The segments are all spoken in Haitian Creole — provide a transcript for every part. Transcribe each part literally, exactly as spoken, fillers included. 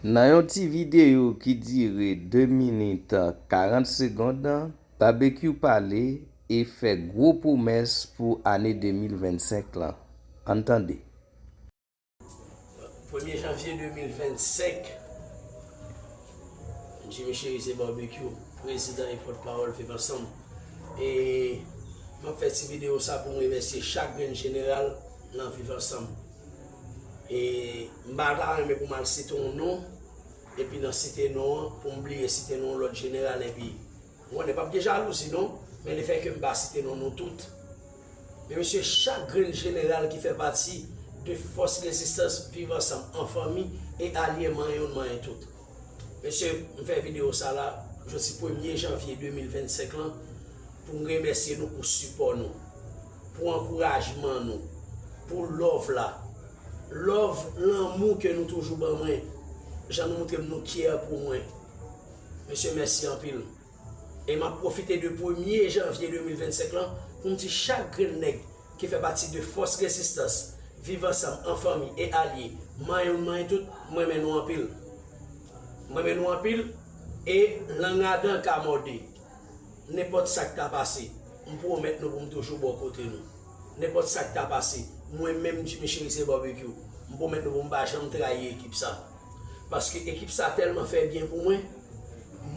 Nan yon ti videyo ki dire de minit karant segonn, Babekyou pale e fè gwo pwomès pou ane de mil vennsenk lan. Ann tande. Premye janvye de mil vennsenk, Jimmy Chérizier Barbecue, prezidan e pòtpawòl Viv Ansanm. E m ap fè ti videyo sa pou m remèsye chak grenn jeneral nan Viv Ansanm. E m pa ta renmen pou m al site yon non, epi nan site non an, pou m bliye site non lòt jeneral, epi m konnen p ap gen jalouzi non, men lefètke m pa site non nou tout. Men mesye, chak grenn jeneral ki fè pati de fòs rezistans Viv Ansanm an fanmi e alye manyen youn manyen tout. Mesye, m fè videyo sa la, jodi premye janvye de mil vennsenk lan, pou m remèsye nou pou sipò nou, pou ankourajman nou, pou love la. Love, lanmou ke nou toujou ban mwen, jan nou montre m nou kyè pou mwen. Mesye, mèsi anpil. E m ap pwofite de premye janvye de mil vennsenk lan pou m di chak grenn nèg ki fè pati de fòs rezistans, Viv Ansanm an fanmi e alye, manyen youn manyen tout, m renmen nou anpil. M renmen nou anpil e lang adan ka mòde. Nenpòt sa k ta pase, m pwomèt nou pou m toujou bò kote nou. Nenpòt sa k ta pase, mwen menm Jimmy Chérizier Barbecue, m pwomèt nou pou m pa janm trayi ekip sa. Paske ekip sa tèlman fè byen pou mwen,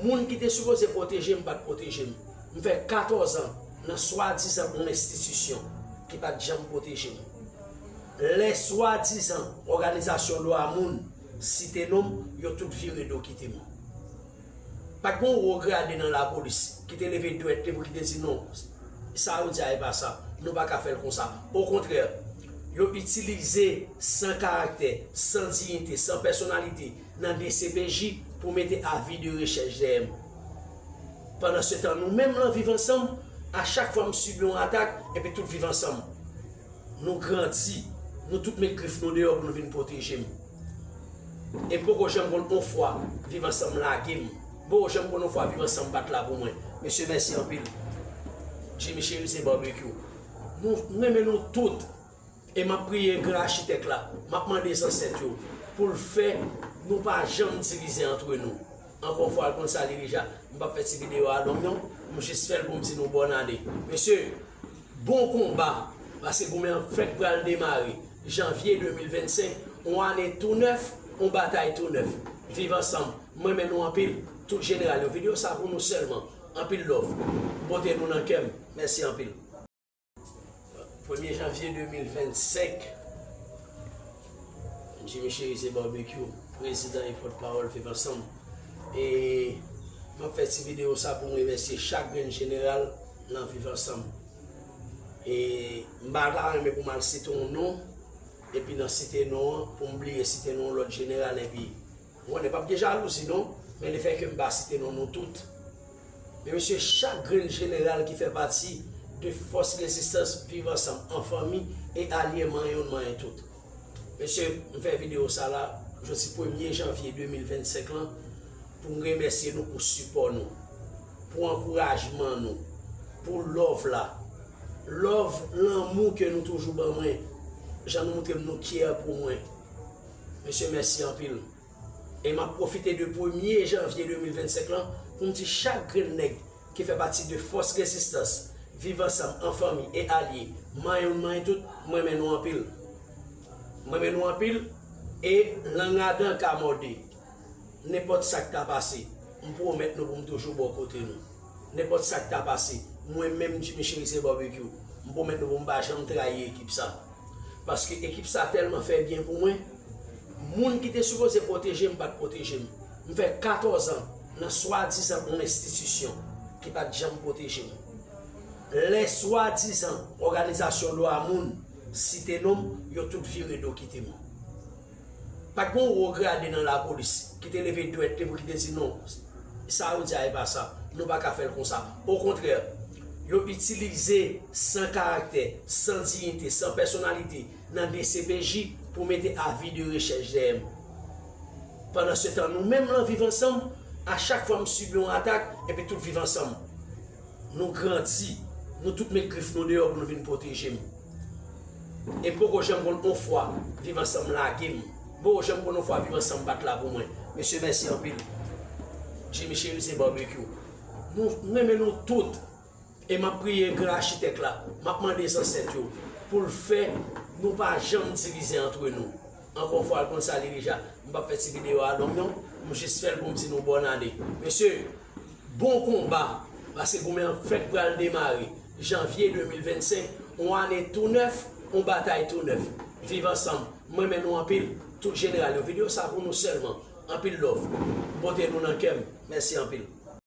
moun ki te sipoze pwoteje m pa t pwoteje m. M fè katòz an nan swadizan yon enstitisyon ki pa t janm pwoteje m. Lè swadizan òganizasyon dwa moun site non m, yo tout vire do kite m. Pa t gen yon wo grade nan lapolis ki te leve dwèt li pou ki te di non, sa yo di a e pa sa, nou pa ka fè l konsa. Okontrè, yo itilize san karaktè, san diyite, san pèsonalite nan D C P J pou mete avi de rechèch dèyè m. Pandansetan, nou menm lan Viv Ansanm, a chak fwa m sibi yon atak, epi tout Viv Ansanm. Nou grandi, nou tout met grif nou deyò pou nou vin pwoteje m. E m poko janm konn on fwa Viv Ansanm lage m. M poko janm konn on fwa Viv Ansanm pa t la pou mwen. Mesye, mèsi anpil. Jimmy Chérizier Barbecue. Nou, m renmen nou tout. E m ap priye gran achitèk la. M ap mande zansèt yo pou l fè nou pa janm divize antre nou. Ankò fwa, l konn sa li deja. M p ap fè ti videyo a long non. M jis fè l pou m di nou bòn ane. Mesye, bon konba. Paske goumen an fèk pral demare. Janvye de mil vennsenk, on ane tou nèf, on batay tou nèf. Viv ansanm. M renmen nou anpil. Tout jeneral yo. Videyo sa pou nou sèlman. Anpil love. M pote nou nan kè m. Mèsi anpil. Premye janvye de mil vennsenk, Jimmy Chérizier Barbecue, prezidan e pòtpawòl Viv Ansanm. E m ap fè ti videyo sa pou m remèsye chak grenn jeneral nan Viv Ansanm. E m pa ta renmen pou m al site yon non, epi nan site non an, pou m bliye site non lòt jeneral, epi m konnen p ap gen jalouzi non, men lefètke m pa site non nou tout. Men mesye, chak grenn jeneral ki fè pati de fòs rezistans Viv Ansanm an fanmi e alye manyen youn manyen tout. Mesye, m fè videyo sa la, jodi premye janvye de mil vennsenk lan, pou m remèsye nou pou sipò nou, pou ankourajman nou, pou love la. Love, lanmou ke nou toujou ban mwen, jan nou montre m nou kyè pou mwen. Mesye, mèsi anpil. E m ap pwofite de premye janvye de mil vennsenk lan pou m di chak grenn nèg ki fè pati de fòs rezistans, Viv Ansanm an fanmi e alye, manyen youn manyen tout, m renmen nou anpil. M renmen nou anpil e lang adan ka mòde. Nenpòt sa k ta pase, m pwomèt nou pou m toujou bò kote nou. Nenpòt sa k ta pase, mwen menm Jimmy Chérizier Barbecue, m pwomèt nou pou m pa janm trayi ekip sa. Paske ekip sa tèlman fè byen pou mwen, moun ki te sipoze pwoteje m pa t pwoteje m. M fè katòz an nan swadizan yon enstitisyon ki pa t janm pwoteje m. Lè swadizan òganizasyon dwa moun site non m, yo tout vire do kite m. Pa t gen yon wo grade nan lapolis ki te leve dwèt li pou ki te di non, sa yo di a e pa sa, nou pa ka fè l konsa. Okontrè, yo itilize san karaktè, san diyite, san pèsonalite nan D C P J pou mete avi de rechèch dèyè m. Pandansetan, nou menm lan Viv Ansanm, a chak fwa m sibi yon atak, epi tout Viv Ansanm. Nou grandi, nou tout met grif nou deyò pou nou vin pwoteje m. E m poko janm konn on fwa Viv Ansanm lage m. Poko janm konn yon fwa Viv Ansanm pa t la pou mwen. Mesye, mèsi anpil. Jimmy Chérizier Barbecue. Nou, m renmen nou tout. E m ap priye gran achitèk la. M ap mande zansèt yo pou l fè nou pa janm divize antre nou. Ankò yon fwa, l konn sa li deja. M p ap fè ti videyo a long non. M jis fè l pou m di nou bòn ane. Mesye, bon konba. Paske goumen an fèk pral demare. Janvye de mil vennsenk, yon ane tou nèf, yon batay tou nèf. Viv Ansanm. M renmen nou anpil. Tout jeneral yo. Videyo sa pou nou sèlman. Anpil love. M pote nou nan kè m. Mèsi anpil.